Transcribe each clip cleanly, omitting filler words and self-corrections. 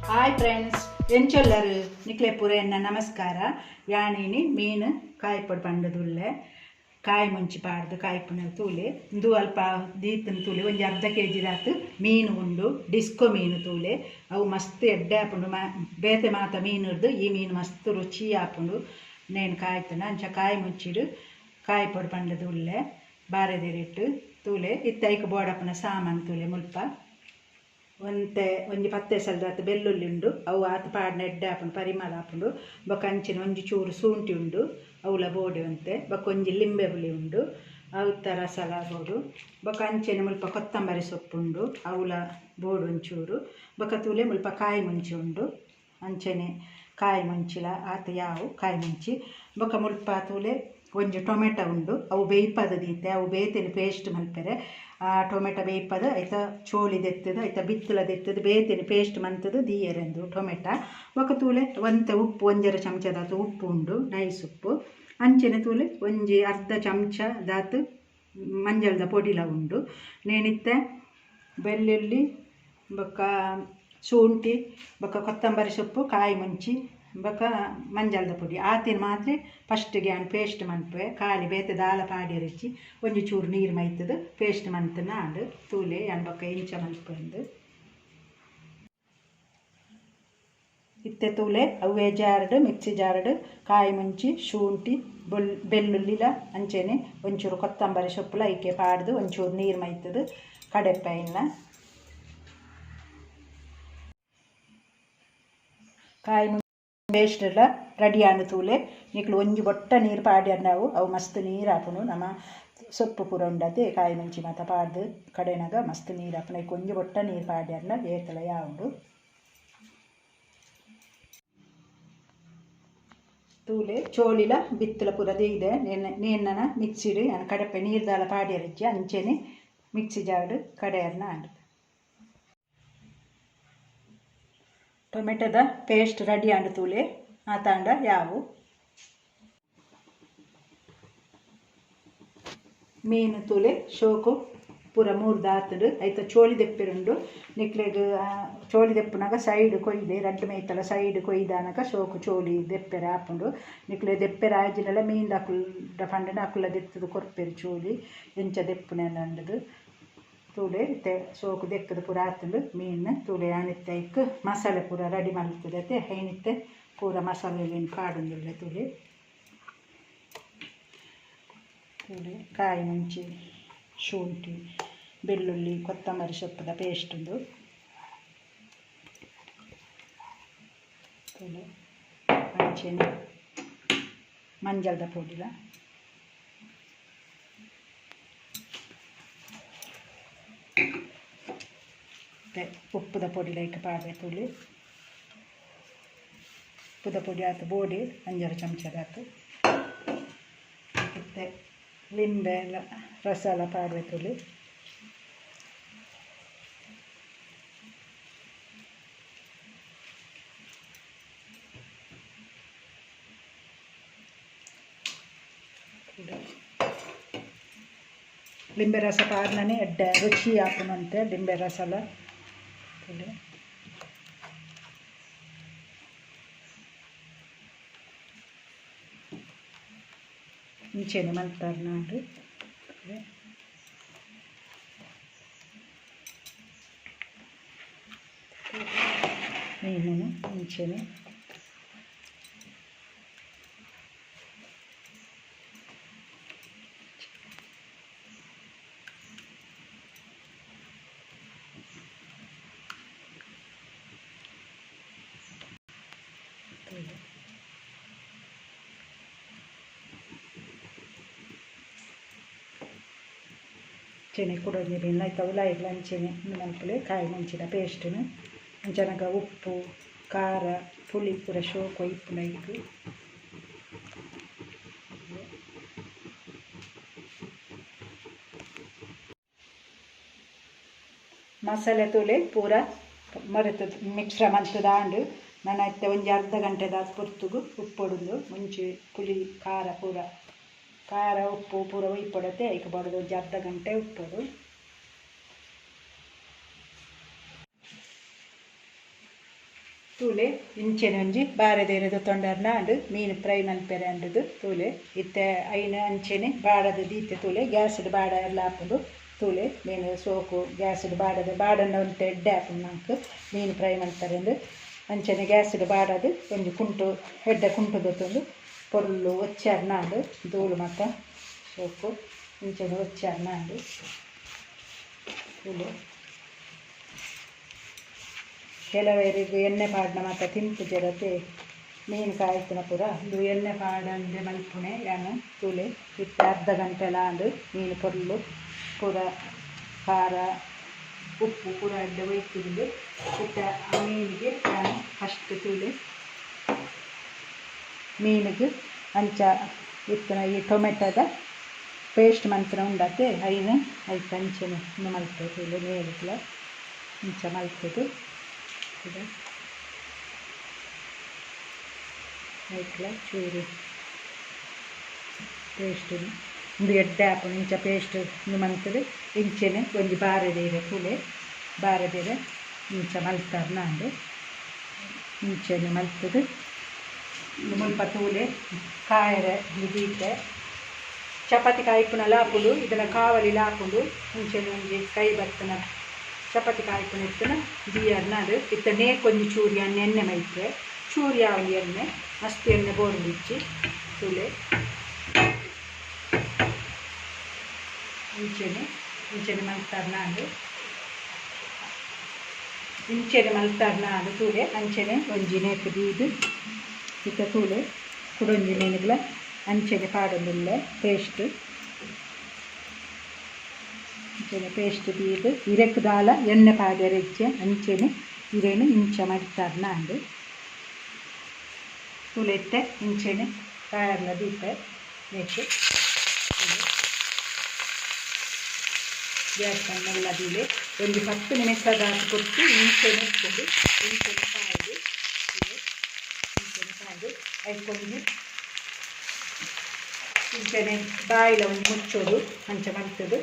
Hi friends, ಎಂಚೊಲ್ಲರು ನಿಕ್ಲೆ ಪೂರ ಎನ್ನ ನಮಸ್ಕಾರ. ಯಾನಿನಿ ಮೀನು ಕಾಯ್ಪೊಡು ಪಂಡದುಲ್ಲೆ. ಕಾಯಿ ಮುಂಚಿ ಪಾಡ್ದು ಕಾಯ್ಪುನ ತೂಲೆ. ಇಂದು ಅಲ್ಪ ದೀತನ ತೂಲೆ. ಒಂಜಿ ಅರ್ಧ ಕೆ ಜಿದಾತ್ ಮೀನು ಉಂಡು, ಡಿಸ್ಕೋ ಮೀನು ತೂಲೆ. ಅವು ಮಸ್ತ್ ಎಡ್ಡೆ ಆಪುಂಡು. ಬೇತೆ ಮಾತ ಮೀನುರ್ದು ಈ ಮೀನು ಮಸ್ತ್ ರುಚಿ ಆಪುಂಡು. ನೇನು ಕಾಯ್ತನ ಅಂಚ ಕಾಯಿ ಮುಂಚಿಡು ಕಾಯ್ಪೊಡು ಪಂಡದು ಉಲ್ಲೆ ಬಾರೆದಿರಿಟ್ಟು ತೂಲೆ. ಇತ್ತೆ ಐಕ್ ಬೋಡಪ್ಪನ ಸಾಮಾನು ತೂಲೆ. ಮುಲ್ಪ ಒಂತೆ ಒಂಜಿ ಪತ್ತೆ ಸಲ್ದಾತ್ ಬೆಳ್ಳುಳ್ಳಿ ಉಂಡು. ಅವು ಆತ್ ಪಾಡ್ನ ಎಡ್ಡೆ ಆಪುಂಡು, ಪರಿಮಳ ಆಪುಂಡು. ಬೊಕ್ಕ ಅಂಚಿನ ಒಂಜಿ ಚೂರು ಶುಂಠಿ ಉಂಡು, ಅವುಲ ಬೋಡೆ ಒಂತೆ. ಬೊಕ್ಕ ಒಂಜಿ ಲಿಂಬೆ ಹುಳಿ ಉಂಡು, ಅವುತ ರಸಲ ಬೋಡು. ಬೊಕ್ಕ ಅಂಚೆನೆ ಮುಲ್ಪ ಕೊತ್ತಂಬರಿ ಸೊಪ್ಪು ಉಂಡು, ಅವುಲ ಬೋಡು ಒಂಚೂರು. ಬೊಕ್ಕ ತೂಲೆ ಮುಲ್ಪ ಕಾಯಿ ಮುಂಚಿ ಉಂಡು, ಅಂಚೆನೆ ಕಾಯಿ ಮುಂಚಿಲ ಆತ್ ಯಾವು ಕಾಯಿ ಮುಂಚಿ. ಬೊಕ್ಕ ಮುಲ್ಪ ತೂಲೆ ಒಂಜಿ ಟೊಮೆಟೊ ಉಂಡು, ಅವು ಬೇಯ್ಪದ ದೀತೆ. ಅವು ಬೇತೆನೆ ಪೇಸ್ಟ್ ಮಲ್ಪೆರೆ. ಆ ಟೊಮೆಟೊ ಬೇಯ್ಪದ ಐತ ಚೋಲಿ ದೆತ್ತದು, ಐತ ಬಿತ್ತುಲ ದೆತ್ತದು, ಬೇತೆನೆ ಪೇಸ್ಟ್ ಮಂತದು ದೀಯೆರೆಂದು ಟೊಮೆಟೊ. ಬೊಕ್ಕ ತೂಲೆ ಒಂತೆ ಉಪ್ಪು, ಒಂಜರೆ ಚಮಚದಾತ್ ಉಪ್ಪು ಉಂಡು, ನೈಸ್ ಉಪ್ಪು. ಅಂಚೆನೆ ತೂಲೆ ಒಂಜಿ ಅರ್ಧ ಚಮಚ ದಾತ್ ಮಂಜಲ್ದ ಪೊಡಿಲ ಉಂಡು. ನೇನಿತ್ತೆ ಬೆಳ್ಳುಳ್ಳಿ ಬೊಕ್ಕ ಶುಂಠಿ ಬೊಕ್ಕ ಕೊತ್ತಂಬರಿ ಸೊಪ್ಪು, ಕಾಯಿ ಮುಂಚಿ ಬೊಕ್ಕ ಮಂಜಲ್ದ ಪೊಡಿ ಆತಿನ ಮಾತ್ರ ಫಸ್ಟ್ಗೆ ಯಾನ್ ಪೇಸ್ಟ್ ಮನ್ಪುವೆ. ಖಾಲಿ ಬೇತೆ ದಾಲ ಪಾಡ್ಯರಿಚ್ಚಿ. ಒಂಜಿ ಚೂರು ನೀರು ಮೈತದು ಪೇಸ್ಟ್ ಮಂತನ ಆಂಡ್. ತೂಲೆ ಯಾನ್ ಬೊಕ್ಕ ಇಂಚ ಮನ್ಪುವೆಂದು. ಇತ್ತೆ ತೂಲೆ ಅವ್ವೇ ಜಾರ್ಡ್, ಮಿಕ್ಸಿ ಜಾರ್ಡ್ ಕಾಯಿ ಮುಂಚಿ, ಶುಂಠಿ, ಬೆಳ್ಳುಳ್ಳಿಲ ಅಂಚೆನೆ ಒಂಚೂರು ಕೊತ್ತಂಬರಿ ಸೊಪ್ಪುಲ ಐಕೆ ಪಾಡ್ದು ಒಂಚೂರು ನೀರು ಮೈತದು ಕಡೆಪ್ಪ ಇನ್ನ. ಕಾಯಿ ಪೇಸ್ಟ್ ಎಲ್ಲ ರೆಡಿ ಆಂಡ್ ತೂಲೆ. ನಿಕ್ಲು ಒಂಜಿ ಬೊಟ್ಟ ನೀರು ಪಾಡ್ಯರ್ ನಾವು ಅವು ಮಸ್ತ್ ನೀರು ಆಪುಂಡು. ನಮ ಸೊಪ್ಪು ಪೂರ ಉಂಡತೆ ಕಾಯಿ ಮುಂಚಿ ಮಾತ ಪಾಡ್ದು ಕಡೆನಾಗ ಮಸ್ತ್ ನೀರು ಆಪುಂಡು. ಐಕ್ ಒಂಜಿ ಬೊಟ್ಟ ನೀರು ಪಾಡ್ಯರ್ನ ಏತಲ ಯಾವುಂಡು. ತೂಲೆ ಚೋಲಿಲ ಬಿತ್ತಲ ಪೂರ ದೀದೆ. ನೇನ್ನನ ಮಿಕ್ಸಿಡ್ ಯಾನ್ ಕಡೆಪೆ. ನೀರು ದಾಲ ಪಾಡ್ಯರಿಜ್ಜಿ, ಅಂಚೆನೆ ಮಿಕ್ಸಿ ಜಾರ್ಡ್ ಕಡೆಯರ್ನ ಆಂಡ್. ಟೊಮೆಟೊದ ಪೇಸ್ಟ್ ರೆಡಿ ಆಂಡ್ ತೂಲೆ. ಆತಾಂಡ ಯಾವು. ಮೀನು ತೂಲೆ, ಶೋಕು ಪೂರ ಮೂರ್ದು ಆತುಂಡು. ಐತ ಚೋಲಿ ದೆಪ್ಪೆರುಂಡು. ನಿಕ್ಲೆಗ್ ಚೋಲಿ ದೆಪ್ಪುನಗ ಸೈಡ್ ಕೊಯ್ಲೆ, ರಡ್ಡ್ ಮೈತಲ ಸೈಡ್ ಕೊಯ್ದಾನಗ ಶೋಕು ಚೋಲಿ ದೆಪ್ಪೆರೆ ಆಪುಂಡು. ನಿಕ್ಲೆ ದೆಪ್ಪೆರೆ ಆಯಿಜಿಂಡಲ ಮೀನ್ದ ಅಕುಲ್ ಪಂಡನ ಅಕುಲ ದೆತ್ತುದು ಕೊರ್ಪೆರ್ ಚೋಲಿ ಎಂಚ ದೆಪ್ಪುನೆ ಅಂಡದು. ತೂಲೆ, ಇತ್ತೆ ಶೋಕು ದೆಕ್ಕದು ಪೂರ ಆತುಂಡು ಮೀನು. ತೂಲೆ, ಯಾನಿತ್ತೆ ಐಕ್ ಮಸಾಲೆ ಪೂರ ರೆಡಿ ಮಲ್ತುದತೆ. ಐನಿತ್ತೆ ಪೂರ ಮಸಾಲೆಲೆನ್ ಪಾಡೊಂದುಲ್ಲೆ ತೂಲೆ. ತೂಲೆ, ಕಾಯಿ ಮುಂಚಿ, ಶುಂಠಿ, ಬೆಳ್ಳುಳ್ಳಿ, ಕೊತ್ತಂಬರಿ ಸೊಪ್ಪುದ ಪೇಸ್ಟ್ ಉಂದು. ತೂಲೆ, ಅಂಚೆನೆ ಮಂಜಲ್ದ ಪೊಡಿಲ. ಇತ್ತೆ ಉಪ್ಪುದ ಪೊಡಿಲ ಐಕ್ ಪಾಡ್ವೆ ತೂಲೆ. ಉಪ್ಪುದ ಪೊಡಿ ಆತ್ ಬೋಡಿ, ಒಂಜರೆ ಚಮಚದಾತ್. ಇತ್ತೆ ಲಿಂಬೆ ಎಲ್ಲ ರಸ ಎಲ್ಲ ಪಾಡ್ವೆ ತೂಲೆ. ಲಿಂಬೆ ರಸ ಪಾಡ್ನನೆ ಎಡ್ಡೆ ರುಚಿ ಆಪುನಂತೆ ಲಿಂಬೆ ರಸಲ. ತೂಲೆ, ಇಂಚೆನೆ ಮಲ್ತಾರ್ ನಾಂಡ್. ಮೀನುನು ಇಂಚೆನೆ. ಅಂಚೆನೆ ಕುಡೊಂಜಿ ಮೀನ್ ಐತ ಉಲಾಯಿಗ್ಲ ಅಂಚೆನೆ ಉಂದು ಮನ್ಪುಲೆ. ಕಾಯಿ ಮುಂಚಿದ ಪೇಸ್ಟ್ನು ಅಂಚನಗ ಉಪ್ಪು, ಖಾರ, ಪುಳಿ ಪೂರ ಶೋಕು ಇಪ್ಪುಂಡು ಐಕ್. ಮಸಾಲೆ ತೂಲೆ, ಪೂರ ಮರೆತು ಮಿಕ್ಸ್ರ ಮಂತುದಾಂಡ್. ನನ ಇತ್ತೆ ಒಂಜಿ ಅರ್ಧ ಗಂಟೆದಾತ್ ಪೊರ್ತುಗು ಉಪ್ಪೊಡುಂದು. ಮುಂಚಿ, ಪುಳಿ, ಖಾರ ಪೂರ, ಖಾರ, ಉಪ್ಪು ಪೂರ ಒಯ್ಪೊಡತೆ. ಐಕ್ ಬೋಡಾದ್ ಒಂಜಿ ಅರ್ಧ ಗಂಟೆ ಉಪ್ಪೊಡು. ತೂಲೆ ಇಂಚೆನೆ ಒಂಜಿ ಬಾರೆದ ತೊಂಡರ್ನ ಅಂಡ್ ಮೀನು ಫ್ರೈ ಮಲ್ಪೆರೆ ಅಂಡದು ತೂಲೆ ಇತ್ತೆ ಐನ ಅಂಚೆನೆ ಬಾಡದ ದೀತೆ ತೂಲೆ ಗ್ಯಾಸ್ಡ್ ಬಾಡ ಎಲ್ಲ ಆಪುಂಡು ತೂಲೆ ಮೀನು ಸೋಕು ಗ್ಯಾಸ್ಡ್ ಬಾಡದ ಬಾಡನ್ನ ಒಂತೆ ಎಡ್ಡೆ ಆಪುಂಡು ನಂಕ್ ಮೀನು ಫ್ರೈ ಮಲ್ಪೆರೆ ಅಂಚೆನೆ ಗ್ಯಾಸ್ಡ್ ಬಾಡದು ಒಂಜಿ ಕುಂಟು ಎಡ್ಡೆ ಕುಂಟು ದೊತ್ತೊಂದು ಪೊರ್ಲು ಒಚ್ಚಾರ್ನ ಅಂಡ್ ಧೂಳು ಮಾತ ಸೋಕು ಇಂಚೆನೆ ಒಚ್ಚಾರ್ನ ಅಂಡ್ ತೂಲೆ ಕೆಲವರಿಗೆ ಎಣ್ಣೆ ಪಾಡ್ನ ಮಾತ ತಿನ್ಪು ಜರತೆ ಮೀನು ಕಾಯ್ತನ ಪೂರ ಇಂದು ಎಣ್ಣೆ ಪಾಡಂದೆ ಮಲ್ಪುಣೆ ಯಾನ್ ತೂಲೆ ಇತ್ತೆ ಅರ್ಧ ಗಂಟೆಲ ಆಂಡ್ ಮೀನು ಪೊರ್ಲು ಪೂರ ಖಾರ ಉಪ್ಪು ಪೂರ ಎಡ್ಡೆ ಒಯ್ತುಂಡು. ಇತ್ತೆ ಆ ಮೀನಿಗೆ ಯಾನ್ ಫಸ್ಟ್ ತೂಲೆ ಮೀನಿಗೆ ಅಂಚ ಇತ್ತಿನ ಈ ಟೊಮೆಟೊದ ಪೇಸ್ಟ್ ಮಂತಿನ ಉಂಡತೆ ಐನ್ ಐಕ್ ಅಂಚನೆ ಉಂದು ಮಲ್ಪೆ ತೂಲೆ ಮೇಲ್ಗ್ಲ ಇಂಚ ಮಲ್ತುದು ಐಕ್ಲ ಚೂರು ಪೇಸ್ಟ್ ಉಂದು ಎಡ್ಡೆ ಆಪುಂಡು ಇಂಚ ಪೇಸ್ಟ್ ಉಂದು ಮಂತುದು ಇಂಚೆನೆ ಒಂಜಿ ಬಾರೆದ ತೂಲೆ ಬಾರೆದ ಇಂಚ ಮಲ್ತಾರ್ನಾಂಡ್ ಇಂಚೆನೆ ಮಲ್ತುದು ಮುಲ್ಪ ತೂಲೆ ಕಾಯರೆ ದೀತೆ ಚಪಾತಿ ಕಾಯಿಪುನಲ ಆಪುಂಡು ಇದನ್ನ ಕಾವಲಿಲ ಆಪುಂಡು ಇಂಚೆನೆ ಒಂಜಿ ಕೈ ಬತ್ತನ ಚಪಾತಿ ಕಾಯಿಪುನ ಇತ್ತನ ದೀಯರ್ನಾಂಡ್ ಇತ್ತೆ ನೇಕ್ ಒಂಜಿ ಚೂರಿ ಎಣ್ಣೆ ಮೈತ್ರೆ ಚೂರಿ ಆವೊಂಜಿ ಎಣ್ಣೆ ಮಸ್ತ್ ಎಣ್ಣೆ ಬೋರ್ಡಿಚ್ಚಿ ತೂಲೆ ಇಂಚೆನೆ ಇಂಚೆನೆ ಮಲ್ತಾರ್ನಾಂಡ್ ಇಂಚೆನೆ ಮಲ್ತಾರ್ನಾಂಡ್ ತೂಲೆ ಅಂಚೆನೆ ಒಂಜಿ ನೇಕ್ ದೀದ್ ಇತ್ತೆ ತೂಲೆ ಕುಡೊಂಜಿ ಮೀನುಗ್ಲ ಅಂಚೆನೆ ಪಾಡೊಂದುಲ್ಲೆ ಪೇಸ್ಟ್ ಅಂಚೆನೆ ಪೇಸ್ಟ್ ದೀದ್ ಇರೆಕ್ ದಾಲ ಎಣ್ಣೆ ಪಾಡ್ಯರೆ ಇಜ್ಜೆ ಅಂಚೆನೆ ಇರೆನ್ ಇಂಚ ಮಡಿತಾರ್ನಾಂಡ್ ತೂಲೆ ಇತ್ತೆ ಇಂಚೆನೆ ಕಾಯರ್ಲ ದೀತೆ ನೆಕ್ಕ್ ಗ್ಯಾಸ್ ಮೆಲ್ಲ ದೀಲೆ ಒಂಜಿ 10 ನಿಮಿಷ ದಾತ್ ಕೊಟ್ಟು ಇಂಚೆನೆ ಇಪ್ಪುಂಡು ಇಂಚೆನೆ ಕಾಯ್ದು ಇಂಚೆನೆ ಕಾಯ್ದು ಐಕೊಂಜಿ ಇಂಚೆನೆ ಬಾಯಿಲ ಒಂಜಿ ಮುಚ್ಚೋಡು ಅಂಚ ಮಲ್ತುದು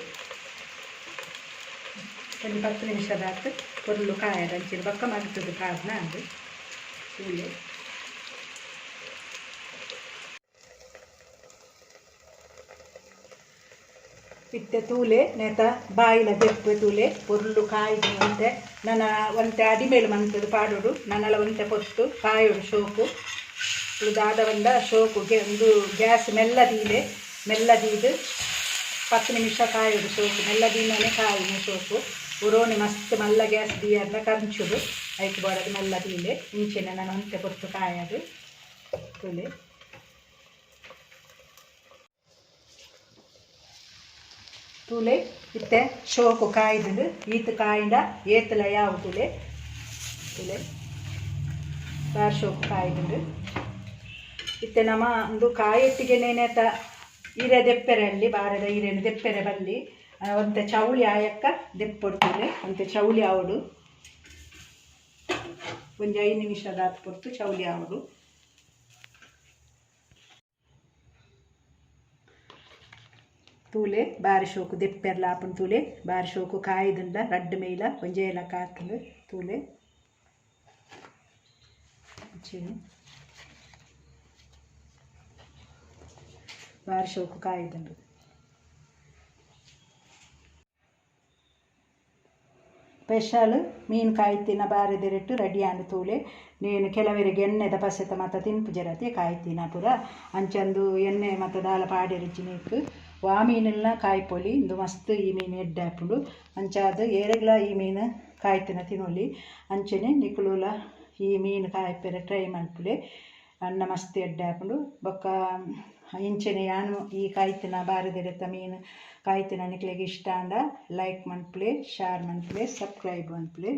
ಒಂಜಿ 10 ನಿಮಿಷ ದಾತ್ ಪೊರ್ಲು ಕಾಯಡ್ ಅಂಚೆನೆ ಬೊಕ್ಕ ಮಲ್ತುದು ಪಾಡ್ನ ಅಂದ್ ತೂಲೆ ಇತ್ತೆ ತೂಲೆ ನೇತ ಬಾಯಿಲ ದೆಪ್ಪು ತೂಲೆ ಪೊರ್ಲು ಕಾಯ್ದು ಒಂತೆ ನನ ಒಂತೆ ಅಡಿಮೇಲು ಮಂತುದು ಪಾಡೋಡು ನನಲ ಒಂತೆ ಪೊತ್ತು ಕಾಯೋಡು ಶೋಕು ದಾದ ಬಂದ ಶೋಕು ಒಂದು ಗ್ಯಾಸ್ ಮೆಲ್ಲ ದೀಲೆ ಮೆಲ್ಲ ದೀದು 10 ನಿಮಿಷ ಕಾಯೋಡು ಶೋಕು ಮೆಲ್ಲ ದೀನನೆ ಕಾಯಿನ ಶೋಕು ಉರೋಣಿ ಮಸ್ತ್ ಮಲ್ಲ ಗ್ಯಾಸ್ ದೀಯರ್ನ ಕಂಚುಡು ಐಕ್ ಬೋಡದು ಮೆಲ್ಲ ದೀಲೆ ಇಂಚೆನೆ ನಾನು ಒಂತೆ ಪೊತ್ತು ಕಾಯದು ತೂಲೆ ತೂಲೆ ಇತ್ತೆ ಶೋಕು ಕಾಯ್ದುಂಡು ಈತ್ ಕಾಯಿಂಡ ಏತಲ ಯಾವು ತೂಲೆ ತೂಲೆ ಬಾರ್ ಶೋಕು ಕಾಯ್ದುಂಡು ಇತ್ತೆ ನಮ್ಮ ಒಂದು ಕಾಯೊಟ್ಟಿಗೆ ನೇನೇತ ಇರೆ ದೆಪ್ಪೆರೆ ಅಲ್ಲಿ ಬಾರದ ಇರೆನು ದೆಪ್ಪೆರೆ ಬಲ್ಲಿ ಒಂತೆ ಚೌಳಿ ಆಯಕ್ಕ ದೆಪ್ಪೊಡು ತೂಲೆ ಒಂತೆ ಚೌಳಿ ಆವೊಡು ಒಂಜಿ 5 ನಿಮಿಷ ದಾತ್ ಪೊರ್ತು ಚೌಳಿ ಆವೊಡು ತೂಲೆ ಬಾರಿ ಶೋಕು ದೆಪ್ಪೆರ್ಲ ಆಪುಂಡು ತೂಲೆ ಬಾರಿ ಶೋಕು ಕಾಯ್ದುಂಡ ರಡ್ಡ್ ಮೈಲ ಒಂಜೇ ಲಕ ಆತುಂಡು ತೂಲೆ ಬಾರಿ ಶೋಕು ಕಾಯ್ದುಂಡು ಸ್ಪೆಷಲ್ ಮೀನು ಕಾಯ್ತಿನ ಬಾರೆದೆರೆಟ್ಟು ರೆಡಿ ಆಂಡ್ ತೂಲೆ ನೇನು ಕೆಲವರಿಗೆ ಎಣ್ಣೆದ ಪಸೆತ ಮಾತ ತಿನ್ಪು ಜರತಿ ಕಾಯ್ತಿನ ಪೂರ ಅಂಚಂದು ಎಣ್ಣೆ ಮತ್ತು ದಾಲ ಪಾಡೆರಿಜ್ಜಿ ನೀಕ್ ವಾ ಮೀನೆಲ್ಲ ಕಾಯ್ಪೊಲಿ ಇಂದು ಮಸ್ತ್ ಈ ಮೀನು ಎಡ್ಡೆ ಆಪುಂಡು ಅಂಚಾದ್ ಏರೆಗ್ಲ ಈ ಮೀನು ಕಾಯ್ತಿನ ತಿನೊಲಿ ಅಂಚನೆ ನಿಕುಲುಲ ಈ ಮೀನು ಕಾಯ್ಪೆರೆ ಟ್ರೈ ಮಲ್ಪುಲೆ ಅನ್ನ ಮಸ್ತ್ ಎಡ್ಡೆ ಆಪುಂಡು ಬೊಕ್ಕ ಇಂಚನೆ ಯಾನು ಈ ಕಾಯ್ತಿನ ಬಾರೆದೆರೆತ ಮೀನು ಕಾಯ್ತಿನ ನಿಕ್ಲೆಗ್ ಇಷ್ಟ ಆಂಡ ಲೈಕ್ ಮನ್ಪುಲೆ ಶೇರ್ ಮನ್ಪುಲೆ ಸಬ್ಸ್ಕ್ರೈಬ್ ಮನ್ಪುಲೆ.